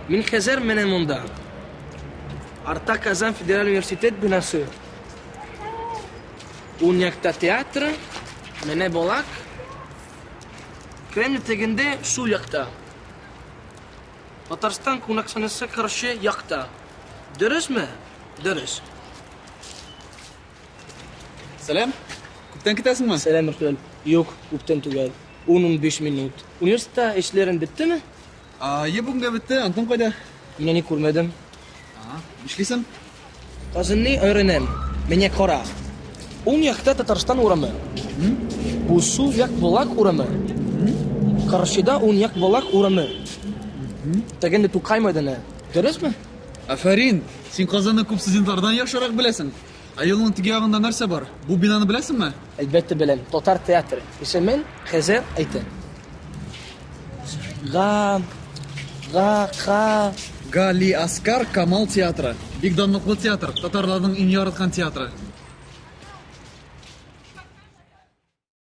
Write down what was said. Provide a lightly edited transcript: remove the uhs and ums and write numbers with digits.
Мин хәзер менә монда. Арта Казан федераль университет бинасы. Уң якта театр, менә Болак. Кремль тегендә сул якта. Татарстан кунакханәсе каршы якта. Дөресме? Дөрес. Сәлам. Күптән китәсеңме? Сәлам, Ркүл. Юк, күптән түгел. 10-15 минут. Университетта эшләрең беттеме? Ае, бүгенгә бетте. Антон кайда? Мин аны күрмәдем. Ага, нишлисең? Казанны өйрәнәм. Менә кара. Уң якта Татарстан урамы. Бу сул як Болак урамы. Каршыда уң як Болак урамы. Тегендә Тукай мәйданы. Дөресме? Афәрин! Син Казанны күп студентлардан яхшырак беләсең. Ә юлның теге ягында нәрсә бар? Бу бинаны беләсеңме? Әлбәттә беләм. Татар театры. Исемен хәзер әйтәм. Га, га, ка. Галиаскар Камал театры. Бик данлыклы театр. Татарларның иң яраткан театры.